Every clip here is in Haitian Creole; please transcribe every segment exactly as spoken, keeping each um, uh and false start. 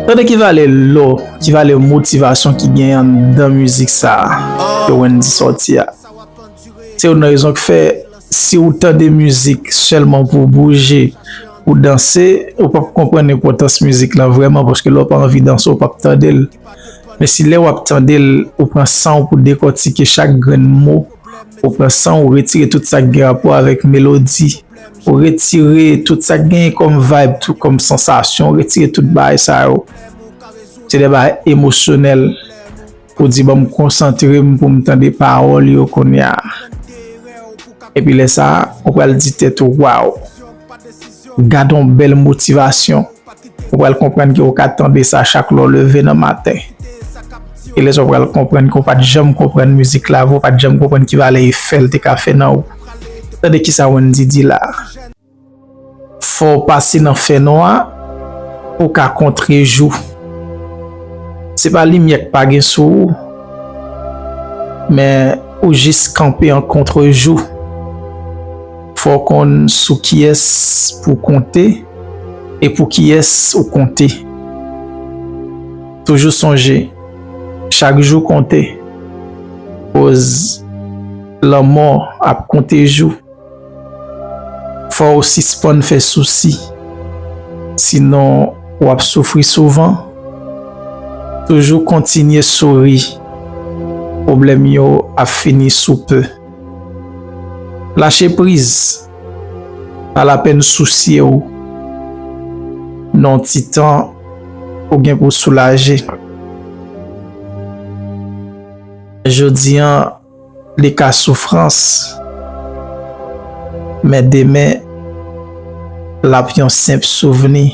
Tande ki valè lò, ki valè motivasyon ki gen anndan mizik sa a ke Wendy sòti a. Se youn nan rezon k fè, si w tande mizik sèlman pou w bouje, pou w danse, ou p ap konprann enpòtans mizik la vrèman, paske lè w pa anvi danse, ou p ap tande l. Men si lè w ap tande l, ou pran san w pou dekòtike chak grenn mo, ou pran san w, ou retire tout sa k gen rapò avèk melodi, ou retire tout sa k genyen kòm vibe, tout kòm sansasyon, ou retire tout bagay sa yo. Se de bagay emosyonèl. Ou di, "Ban m konsantre m pou m tande pawòl yo kounye a." Epi lè sa a, ou pral di tèt ou, "Waw! Gad yon bèl motivasyon." Ou pral konprann ke ou ka tande sa chak lè w leve nan maten. E lè sa a, ou pral konprann ke ou pa t janm konprann mizik la avè w, ou pa t janm konprann ki valè efè l te ka fè nan ou. Tande kisa Wendy di la a. Fò w pase nan fènwa pou w ka kontre jou. Se pa limyè k pa gen sou ou, men ou jis kanpe an kontre jou. Fò w konn sou kiyès pou w konte e pou kiyès ou konte. Toujou sonje, chak jou konte, koz lanmò ap konte jou. Fò w sispann fè sousi, sinon w ap soufri souvan. Toujou kontinye souri, pwoblèm yo ap fini sou pe. Lache priz, pa lapèn sousye w, nan yon ti tan ou gen pou soulaje. Jodi an, li ka soufrans, men demen, l ap yon senp souvni.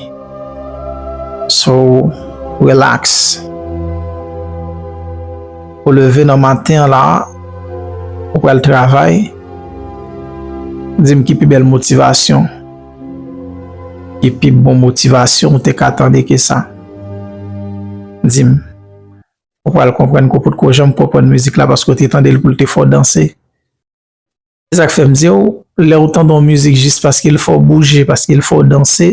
So, relax. Ou leve nan maten an la, ou pral travay, di m ki pi bèl motivasyon, ki pi bon motivasyon ou te ka tande ke sa. Di m. Ou pral konprann ke w potko janm konprann mizik la paske w te tande l pou l te fè w danse. Se sa k fè m di w, lè w tande yon mizik jis paske l fè w bouje, paske l fè w danse,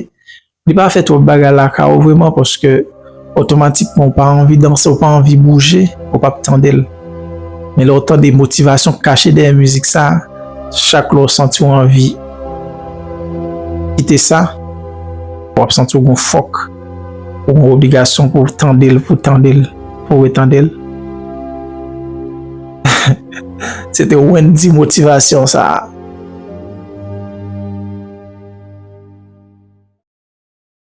li pa fè twòp bagay lakay ou vrèman, paske otomatikman ou pa anvi danse, ou pa anvi bouje, ou p ap tande l. Men lè w tande motivasyon k kache dèyè mizik sa, chak lè w santi w anvi kite sa, w ap santi w gon fòk, ou gon obligasyon pou w tande l, pou w tande l, pou w retande l. Se te Wendy motivasyon sa.